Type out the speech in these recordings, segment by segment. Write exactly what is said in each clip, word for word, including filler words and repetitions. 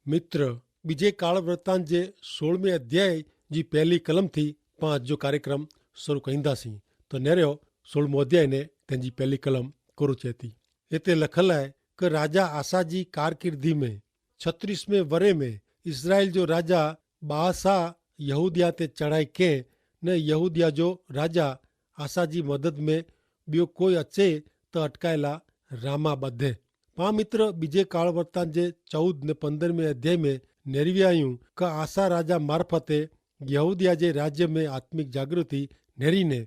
મિત્ર, બીજે કાળવર્તાન જે સોળમે અધ્યાય જી પહેલી કલમ થી પાંચ જો કાર્યક્રમ શરૂ કહીંદા સી. તો નેર્યો સોળમો અધ્યાય ને તેની પહેલી કલમ કરુચે તી. એતે લખલ હૈ કે રાજા આસા જી કારકિર્દી મેં છત્રીસમે વરે મેં ઇસરાઇલ જો રાજા બાસા યહૂદિયા તે ચઢ઼ાઈ કેહ, ને યહૂદિયા જો રાજા આસા જી મદદ મેં બ્યો કોઈ અચ્છે તો અટકાયેલા રામા બધે. પા મિત્ર, બીજે કાળવર્તાન જે ચૌદ ને પંદ્રહ મેં અધ્યાય મેં નેરવી આયું કે આસા રાજા મારફતે યહૂદિયા જે રાજ્ય મેં આત્મિક જાગૃતિ નેરી ને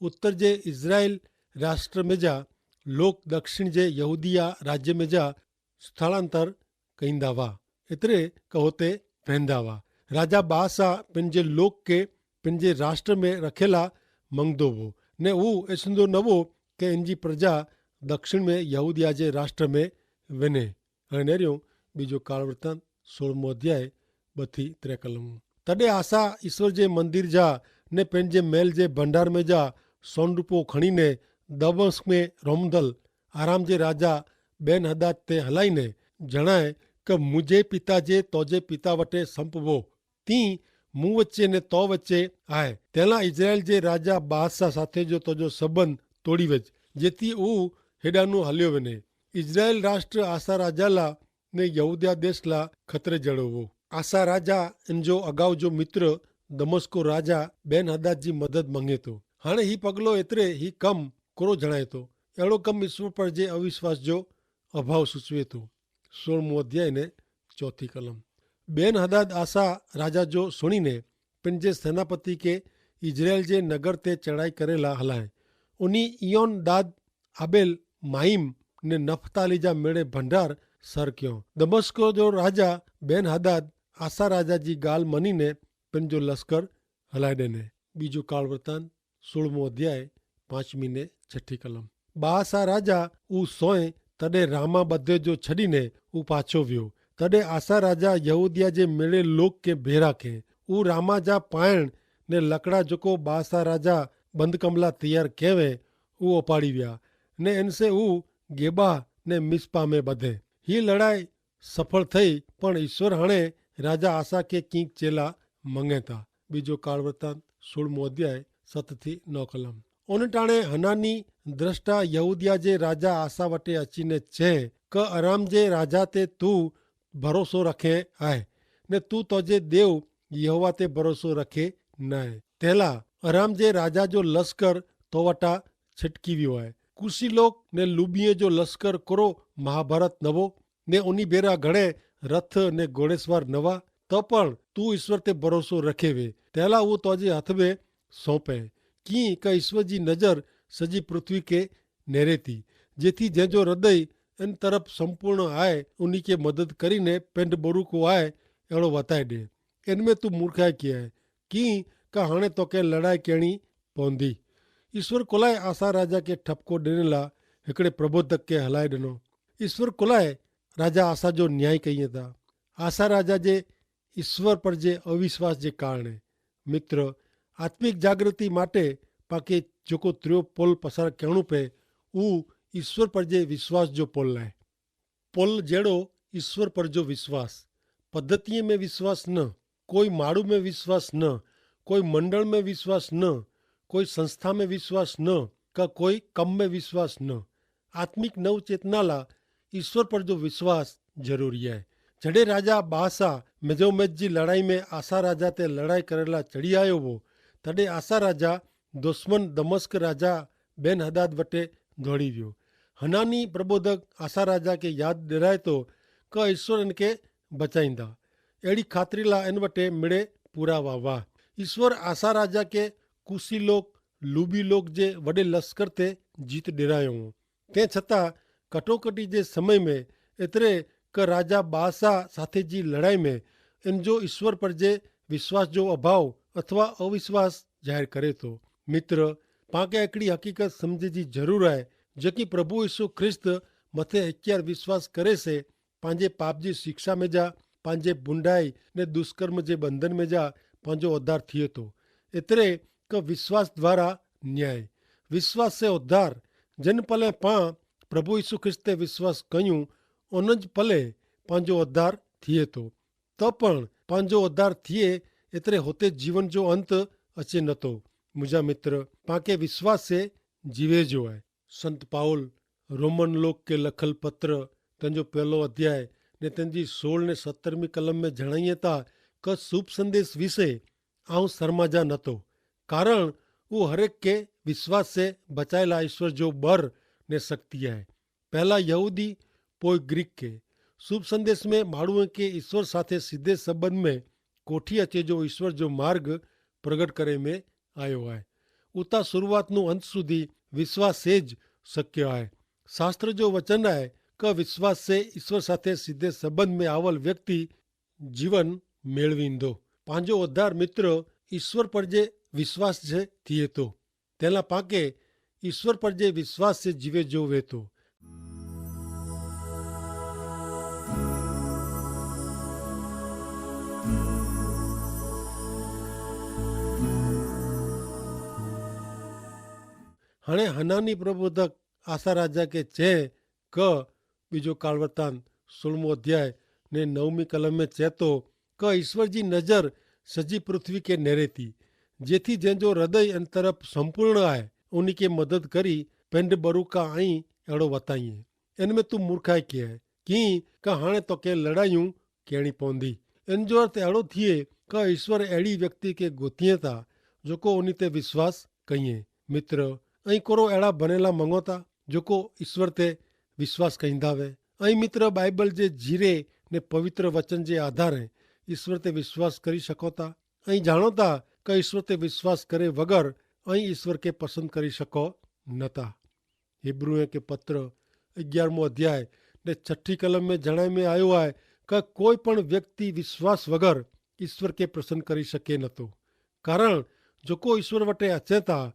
ઉત્તર જે ઇઝરાયેલ રાષ્ટ્ર મેં જા લોક દક્ષિણ જે યહૂદિયા રાજ્ય મેં જા સ્થળાંતર કહીંદા વા, એતરે કહોતે વહેંદા વા. રાજા બાસા પન જે લોક કે પન જે રાષ્ટ્ર મેં રખેલા મંગદો વો, ને ઉ એસંદો નવો કે એન જી પ્રજા દક્ષિણ મેં યહૂદિયા જે રાષ્ટ્ર મેં વેને. અને નેર્યો બીજો કાળવર્તન સોળમો અધ્યાય બથી ત્રે કલમ. તદે આસા ઈસવ જે મંદિર જા ને પન જે મેલ જે ભંડાર મેં જા સોનરૂપો ખણી ને દબંસ મેં રોમદલ આરામ જે રાજા બેન હદાદ તે હલાઈ ને જણાય કે મુઝે પિતા જે તોજે પિતા વટે સંપવો તી મું વચ્ચે ને તો વચ્ચે આય. તેલા ઇઝરાયેલ જે રાજા બાદશાહ સાથે જો તોજો સંબંધ તોડી વજ, જેથી ઉં હેડાનું હલ્યો વેને. ઇઝરાયેલ રાષ્ટ્ર આશા રાજાલા ને યહૂદિયા દેશલા ખતરે જડો વો. આશા રાજા એન જો અગાઉ જો મિત્ર દમસ્કો રાજા બેન હદાદ જી મદદ મંગેતો. હાણે હી પગલો એતરે હી કમ કરો જણાયતો. એડો કમ ઇશ્વર પર જે અવિશ્વાસ જો અભાવ સૂચવેતો. સોળમું અધ્યાય ને ચોથી કલમ. બેન હદાદ આસા રાજા જો સુણીને પન જે સેનાપતિ કે ઇઝરાયેલ જે નગર તે ચડાઈ કરેલા હલાએ. ઉની ઇયોન દાદ આબેલ માઇમ ને નફતાલી જા મેળે ભંડાર સર ક્યો. દમસ્કો જો રાજા બેન હદાદ આસા રાજા જી ગાલ મનીને પન જો લશ્કર હલાઈ દેને. બીજો કાળવર્તાન સોળમો અધ્યાય પાંચમી ને છઠી કલમ. બાસા રાજા ઉં સોય તદે રામા બધે જો છડીને ઉં પાછો વ્યો. તદે આસા રાજા યહૂદિયા જે મેળે લોક કે ભેરા કે ઉં રામા જા પાયણ ને લકડા જોકો બાસા રાજા બંધકમલા તૈયાર કહેવે ઉં અપાડી વ્યા. ને એનસે ઉં ગેબાહ ને મિસ્પા મેં બધે. હી લડાઈ સફળ થઈ. પણ ઈસ્વર હણે રાજા આસા કે કિંક ચેલા મંગેતા. બીજો કાળવર્તાન સોળમો અધ્યાય સત થી નવ કલમ. ઓન ટાણે હનાની દ્રષ્ટા યહૂદિયા જે રાજા આસા વટે અચીને ચે, કે અરામ જે રાજા તે તું ભરોસો રખે આય, ને તું તોજે દેવ યહોવા તે ભરોસો રખે નાય. તેલા અરામ જે રાજા જો લશ્કર તોવટા છટકી વ્યો આય. કુશી લોક ને લુબિયે જો લશ્કર કરો મહાભારત નવો, ને ઉની ભેરા ઘણે રથ ને ઘોડેસવાર નવા. તો પણ તું ઈસ્વર તે ભરોસો રખેવે, તેલા ઉં તોજે હાથવે સોંપે. કિંક ઈસ્વર જી નજર સજી પૃથ્વી કે નેરેતી, જેથી જેજો હૃદય એન તરફ સંપૂર્ણ આય ઉની કે મદદ કરીને પેંડ બરુકો આય એડો વતાઈ દે. એન મેં તું મૂર્ખાઈ કિયા હૈ, કિંક હણે તો કે લડાઈ કહેણી પોંધી. ઈસ્વર કોલાએ આસા રાજા કે ઠપકો દેનેલા હેકડ઼ે પ્રબોધક કે હલાઈ દેનો. ઈસ્વર કોલાએ રાજા આસા જો ન્યાય કહિયે તા. આસા રાજા જે ઈસ્વર પર જે અવિશ્વાસ જે કારણે. મિત્ર, આત્મિક જાગૃતિ માટે પાકે જોકો ત્રિયો પોલ પસાર કહેણું પે ઉ ઈસ્વર પર જે વિશ્વાસ જો પોલ લાય. પોલ જેડો ઈસ્વર પર જો વિશ્વાસ. પદ્ધતિએ મેં વિશ્વાસ ન, કોઈ માડૂ મેં વિશ્વાસ ન, કોઈ મંડળ મેં વિશ્વાસ ન, કોઈ સંસ્થા મેં વિશ્વાસ ન, કા કોઈ કમ મેં વિશ્વાસ ન. આત્મિક નવચેતનાલા ઈસ્વર પર જો વિશ્વાસ જરૂરી હૈ. જડે રાજા બાસા મેજોમેજ જી લડાઈ મેં આસા રાજા તે લડાઈ કરેલા ચડી આયો વો, તડે આસા રાજા દુશ્મન દમસ્ક રાજા બેન હદાદ વટે ધોડી વ્યો. હનાની પ્રબોધક આસા રાજા કે યાદ ડેરાયતો કે ઈસ્વર એન કે બચાઈંદા. એડી ખાતરીલા એન વટે મિડે પૂરા વાહ વાહ. ઈસ્વર આસા રાજા કે કુસી લોક લુબી લોક જે વડે લશ્કર તે જીત ડેરાયો. તે છતાં કટોકટી જે સમય મેં એતરે કે રાજા બાસા સાથે જી લડાઈ મેં એન જો ઈસ્વર પર જે વિશ્વાસ જો અભાવ અથવા અવિશ્વાસ જાહેર કરે તો. મિત્ર, પાંકે એકડી હકીકત સમઝે જી જરૂર હૈ, જેકી પ્રભુ ઈસુ ખ્રિસ્ત મતે હિક્યાર વિશ્વાસ કરે સે પાંજે પાપ જી શિક્ષા મેં જા પાંજે ભૂંડાઈ ને દુષ્કર્મ જે બંધન મેં જા પાંજો ઉદ્ધાર થિયે તો. એતરે કે વિશ્વાસ દ્વારા ન્યાય, વિશ્વાસ સે ઉદ્ધાર. જેન પલે પાં પ્રભુ ઈસુ ખ્રિસ્તે વિશ્વાસ કહ્યું ઓન જ પલે પાંજો ઉદ્ધાર થિયે તો. તો પણ પાંજો અધાર થિયે એતરે હોતે જીવન જો અંત અચે નતો. મુજા મિત્ર, પાંકે વિશ્વાસે જીવે જો હૈ. સંત પાઉલ રોમન લોક કે લખલ પત્ર તેનો પહેલો અધ્યાય ને તેની સોળ ને સત્તરમી કલમ મેં જણાયે તા કે શુભ સંદેશ વિશે આઉં શર્માજા નતો, કારણ ઉહ હરેક કે વિશ્વાસે બચાયેલા ઈશ્વર જો બર ને શક્તિ હૈ. પહેલા યહૂદી, પોય ગ્રીક કે શુભ સંદેશ મેં માણુએ કે ઈશ્વર સાથે સીધે સંબંધ મેં કોઠી અચે જો ઈશ્વર જો માર્ગ પ્રગટ કરે મેં આયો હૈ. ઉતા શરૂઆતનું અંત સુધી વિશ્વાસે જ શક્ય હૈ. શાસ્ત્ર જો વચન હૈ કે વિશ્વાસે ઈશ્વર સાથે સીધે સંબંધ મેં આવલ વ્યક્તિ જીવન મેળવી દો. પાંજો ઉદ્ધાર મિત્ર ઈશ્વર પર જે વિશ્વાસ જે થિયે તો તેના પાંકે ઈશ્વર પર જે વિશ્વાસ જે જીવે જો વહેતો. હણે હનાની પ્રબોધક આશા રાજા કે ચે કે બીજો કાળવર્તાન સોળમો અધ્યાય ને નવમી કલમ મેં ચેતો કે ઈશ્વર જી નજર સજી પૃથ્વી કે નેરેતી, જેથી જેન જો હૃદય એન તરફ સંપૂર્ણ આય ઉની કે મદદ કરી પેંડ બરૂ કા અહીં એડો વતાઈએ. એન મેં તું મૂર્ખાઈ કે હૈ કિંક હાણે તો કે લડાયું કેણી પોંધી. એન જો અર્થ એડો થિયે કે ઈશ્વર એડી વ્યક્તિ કે ગોતિયે તા જોકો ઉની તે વિશ્વાસ કહિયે. મિત્ર, અહીં કોરો એડા ભનેલા મંગોતા જોકો ઈશ્વર તે વિશ્વાસ કહિંદા વે? અહીં મિત્ર બાઈબલ જે જીરે ને પવિત્ર વચન જે આધારે ઈશ્વર તે વિશ્વાસ કરી શકોતા? અહીં જાણોતા કે ઈશ્વર તે વિશ્વાસ કરે વગર અહીં ઈશ્વર કે પસંદ કરી શકો નતા. હિબ્રૂએ કે પત્ર અગિયારમો અધ્યાય ને છઠી કલમ મેં જણાય મેં આયો હૈ કે કોઈ પણ વ્યક્તિ વિશ્વાસ વગર ઈશ્વર કે પ્રસન્ન કરી શકે નતો. કારણ જોકો ઈશ્વર વટે અચેતા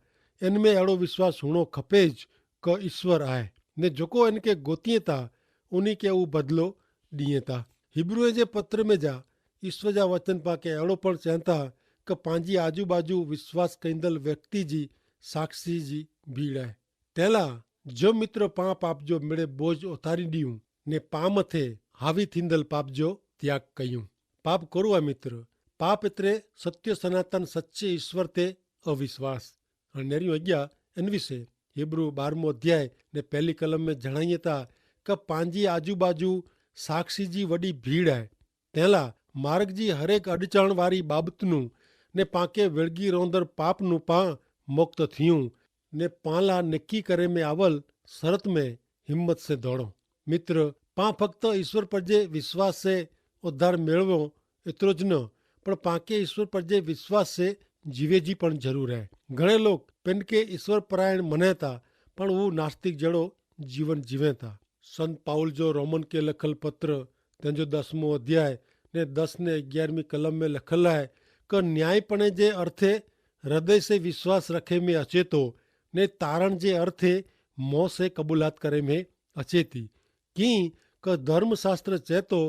એન મેં એડો વિશ્વાસ હુણો ખપે જ કે ઈશ્વર આય, ને જોકો એન કે ગોતિયેતા ઉની કે ઉં બદલો દિયેતા. હિબ્રૂએ જે પત્ર મેં જા ઈશ્વર જા વચન પાકે એડો પણ ચેંતા કે પાંજી આજુબાજુ વિશ્વાસ કૈંદલ વ્યક્તિ જી સાક્ષી જી ભીડ આય. તેલા જો મિત્ર પાં પાપ જો મેળે બોજ ઓતારી દિયું ને પાં મતે હાવી થીંદલ પાપ જો ત્યાગ કહ્યું. પાપ કરુઆ મિત્ર, પાપ એતરે સત્ય સનાતન સચ્ચે ઈશ્વર તે અવિશ્વાસ. અને નેરી અજ્ઞા એન વિશે હેબ્રૂ બારમો અધ્યાય ને પહેલી કલમ મેં જણાયે તા કે પાંજી આજુબાજુ સાક્ષી જી વડી ભીડ આય. તેલા માર્ગ જી હરેક અડચણ વારી બાબતનું ને પાંકે વેળગી રોંધર પાપનું પાં મુક્ત થિયું ને પાંલા નેકી કરે મેં આવલ સરત મેં હિંમત સે ધોડો. મિત્ર, પાં ફક્ત ઈસ્વર પર જે વિશ્વાસ સે ઉદ્ધાર મેળવો એતરો જ ન, પણ પાંકે ઈસ્વર પર જે વિશ્વાસ સે જીવે જી પણ જરૂર હૈ. ઘણે લોક પેનકે ઈસ્વર પરાયણ મનેતા પણ ઉં નાસ્તિક જેડો જીવન જીવેતા. સંત પાઉલ જો રોમન કે લખલ પત્ર તેનજો દસમો અધ્યાય ને દસ ને અગિયારમી કલમ મેં લખલ હૈ, કે ન્યાયીપણે જે અર્થે હૃદય સે વિશ્વાસ રખે મેં અચેતો ને તારણ જે અર્થે મોં સે કબૂલાત કરે મેં અચેતી. કિંક ધર્મશાસ્ત્ર ચેતો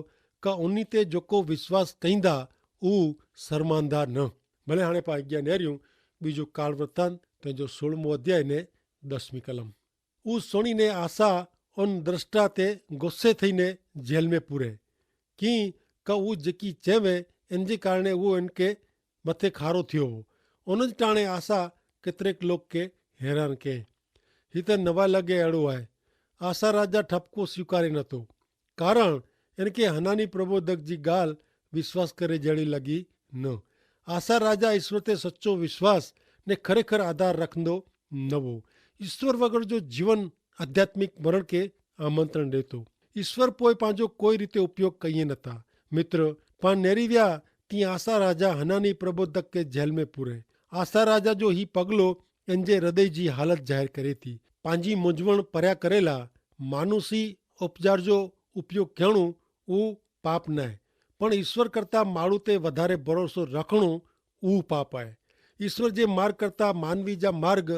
કે ઉની તે જોકો વિશ્વાસ કઈંદા ઉં સરમાંદા ન. ભલે હાણે પા અજ્ઞા નેર્યું બીજું કાળવર્તાન તેનજો સોળમો અધ્યાય ને દસમી કલમ. ઉસ સુણીને આશા ઉન દ્રષ્ટા તે ગુસ્સે થઈને જેલ મેં પૂરે. કિંક ઉસ જેકી ચેવે એનજે કારણે ઉસ એનકે મતે ખારો થયો હો. ઉન જ ટાણે આશા કેતરેક લોક કે હેરાન કે. હિતે નવા લગે એડો આય. આશા રાજા ઠપકો સ્વીકારે નતો. કારણ એનકે હનાની પ્રબોધક જી ગાલ વિશ્વાસ કરે જેણી લગી ન. આશા રાજા ઈસ્વર તે સચો વિશ્વાસ ને ખરેખર આધાર રખંદો નવો. ઈસ્વર વગર જો જીવન આધ્યાત્મિક મરણ કે આમંત્રણ દેતો. ઈસ્વર પોય પાંજો કોઈ રીતે ઉપયોગ કહિયે નતા. મિત્ર, પાં નેરીવ્યા તી આશા રાજા હનાની પ્રબોધક કે જેલ મેં પૂરે. આશા રાજા જો હી પગલો એનજે હૃદય જી હાલત જાહેર કરે થી. પાંજી મુજવણ પર્યા કરેલા માનુસી ઉપચાર જો ઉપયોગ કહેણું ઉં પાપ નાય, પણ ઈસ્વર કરતા માળું તે વધારે ભરોસો રખણું ઉં પાપ આય. ઈસ્વર જે માર્ગ કરતા માનવી જા માર્ગ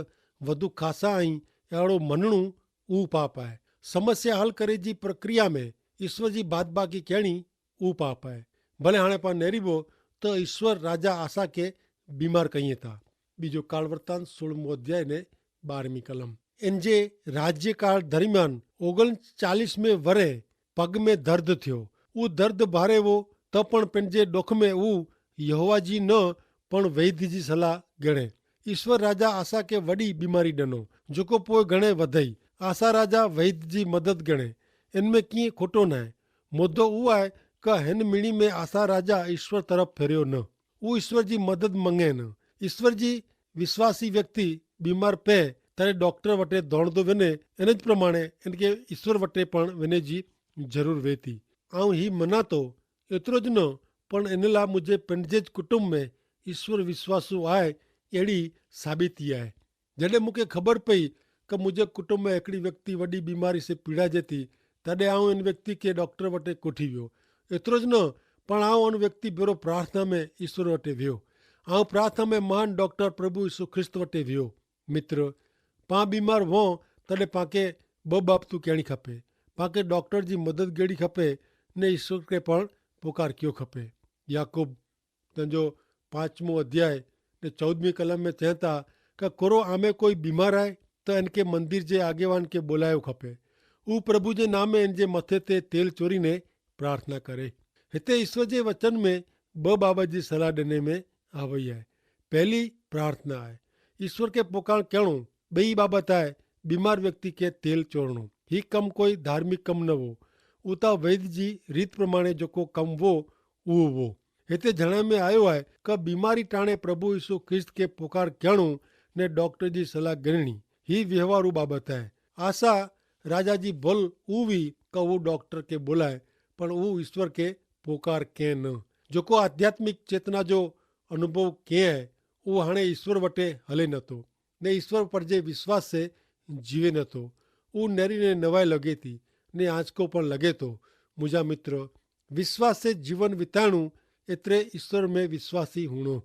વધુ ખાસા અહીં એડો મનણું ઉં પાપ આય. સમસ્યા હલ કરે જી પ્રક્રિયા મેં ઈસ્વર જી બાદબાકી કહેણી ઉં પાપ આય. ભલે હાણે પા નેરીબો તો ઈસ્વર રાજા આશા કે બીમાર કહિયે તા. બીજો કાળવર્તાન સોળમો અધ્યાય ને બારમી કલમ. એનજે રાજ્યકાળ દરમિયાન ઓગણચાલીસ મેં વરે પગ મેં દર્દ થયો. ઉં દર્દ ભારે વો તો પણ પેનજે ડોખ મેં ઉવ યહોવા જી ન પણ વૈધ જી સલાહ ગણે. ઈસ્વર રાજા આશા કે વડી બીમારી ડનો, જોકો પોય ગણે વધઈ. આશા રાજા વૈધ જી મદદ ગણે. એન મેં કિંય ખોટો નાય. મુદ્દો ઉવ આય કે હેન મિણી મેં આશા રાજા ઈસ્વર તરફ ફેર્યો ન. ઉવ ઈસ્વર જી મદદ મંગે ન. ઈસ્વર જી વિશ્વાસી વ્યક્તિ બીમાર પે, તરે ડોક્ટર વટે ધોણ દો વેને. એન જ પ્રમાણે એન કે ઈસ્વર વટે પણ વેને જી જરૂર વેતી. આઉં હી મનાતો એતરો જ ન, પણ એનલા મુઝે પેનજે જ કુટુંબ મેં ઈસ્વર વિશ્વાસુ આય એડી સાબિતી આય. જડે મુકે ખબર પઈ કે મુઝે કુટુંબ મેં એકડી વ્યક્તિ વડી બીમારી સે પીડા જેતી, તદે આઉં એન વ્યક્તિ કે ડોક્ટર વટે કોઠી વ્યો. એતરો જ ન, પણ આઉં અન વ્યક્તિ ભેરો પ્રાર્થના મેં ઈસ્વર વટે વ્યો. આઉં પ્રાર્થના મેં મહાન ડોક્ટર પ્રભુ ઈસુ ખ્રિસ્ત વટે વ્યો. મિત્ર, પાં બીમાર વો તદે પાંકે બબ બાબતું કહેણી ખપે. પાંકે ડોક્ટર જી મદદ ગેડી ખપે, ને ઈસ્વર કે પણ પોકાર કયો ખપે. યાકૂબ તેનજો પાંચમો અધ્યાય ને ચૌદમી કલમ મેં ચેંતા કે કોરો આમે કોઈ બીમાર આય, તો એનકે મંદિર જે આગેવાન કે બોલાયો ખપે. ઉપ્રભુ જે નામે એન જે મતે તે તેલ ચોરી ને પ્રાર્થના કરે. હેતા ઈસ્વર જે વચન મેં બબ બાબત જી સલાહ દેને મેં આવય આય. પહેલી પ્રાર્થના આય. ઈસ્વર કે પોકાર કહેણો. બહી બાબત આય બીમાર વ્યક્તિ કે તેલ ચોરણો. હી કમ કોઈ ધાર્મિક કમ ન વો. ઉતા વૈધ જી રીત પ્રમાણે જોકો કમ વો ઉવ વો. હેતા જણાય મેં આયો આય કે બીમારી ટાણે પ્રભુ ઈસુ ખ્રિસ્ત કે પોકાર કહેણો ને ડોક્ટર જી સલાહ ગરણી હી વ્યવહારુ બાબત આય. આશા રાજા જી ભલ ઉવી કે ઉવ ડોક્ટર કે બોલાય, પણ ઉવ ઈસ્વર કે પોકાર કે ન. જોકો આધ્યાત્મિક ચેતના જો અનુભવ કે આય ઉવ હાણે ઈસ્વર વટે હલે નતો, ને ઈસ્વર પર જે વિશ્વાસ સે જીવે નતો. ઉવ નેરી ને નવાઈ લગેતી ને આંચકો પણ લગેતો. મુજા મિત્ર, વિશ્વાસ સે જીવન વિતાણું એતરે ઈસ્વર મેં વિશ્વાસી હુણો.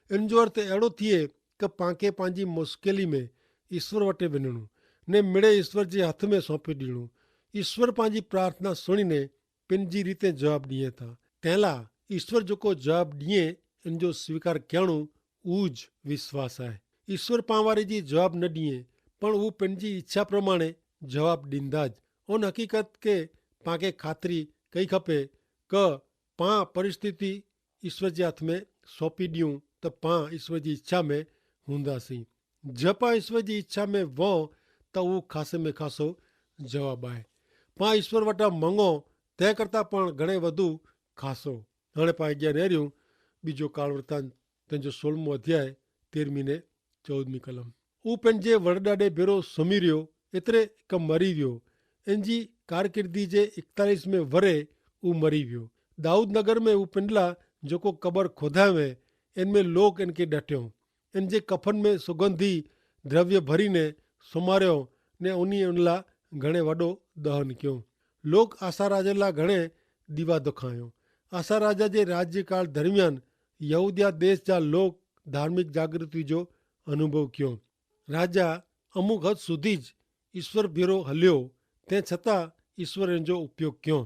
એન જો અર્થ એડો થિયે કે પાંકે પાંજી મુશ્કેલી મેં ઈસ્વર વટે વિનણું ને મેડે ઈસ્વર જે હાથ મેં સોંપી દીણું. ઈસ્વર પાંજી પ્રાર્થના સુણીને પેનજી રીતે જવાબ દિયે થા. તેલા ઈસ્વર જોકો જવાબ દિયે એન જો સ્વીકાર કહેણું ઉજ વિશ્વાસ આય. ઈસ્વર પાંવારી જી જવાબ ન દિયે, પણ ઉપ પેનજી ઈચ્છા પ્રમાણે જવાબ દીંદા જ. અન હકીકત કે પાંકે ખાતરી કઈ ખપે કે પાં પરિસ્થિતિ ઈસ્વર જે હાથ મેં સોંપી દિયું, તો પાં ઈસ્વર જી ઈચ્છા મેં હુંદા સી. જપાં ઈસ્વર જી ઈચ્છા મેં વો તો ઉ ખાસે મેં ખાસો જવાબ આય. પાં ઈસ્વર વટા મંગો તે કરતા પણ ઘણે વધુ ખાસો. હણે પાં અગિયા નહીં રહ્યું. બીજો કાળવર્તાન તેનજો સોળમો અધ્યાય તેરમી ને ચૌદમી કલમ. ઉપને જે વરડાડે ભેરો સમી રહ્યો એતરે કે મરી વ્યો. એનજી કારકિર્દી જે ઇકતાલીસ મેં વરે ઉ મરી વ્યો. દાઉદનગર મેં ઉપને લા જોકો કબર ખોધાવે એન મેં લોક એનકે ડટ્યો. એન જે કફન મેં સુગંધી દ્રવ્ય ભરી ને સુમાર્યો ને ઉની એનલા ઘણે વડો દહન ક્યો. લોક આશા રાજેલા ઘણે દીવા દખાયો. આશા રાજા જે રાજ્યકાળ દરમિયાન યહૂદિયા દેશ જા લોક ધાર્મિક જાગૃતિ જો અનુભવ ક્યો. રાજા અમુક હદ સુધી જ ઈસ્વર ભેરો હલ્યો, તે છતાં ઈસ્વર એનજો ઉપયોગ ક્યો.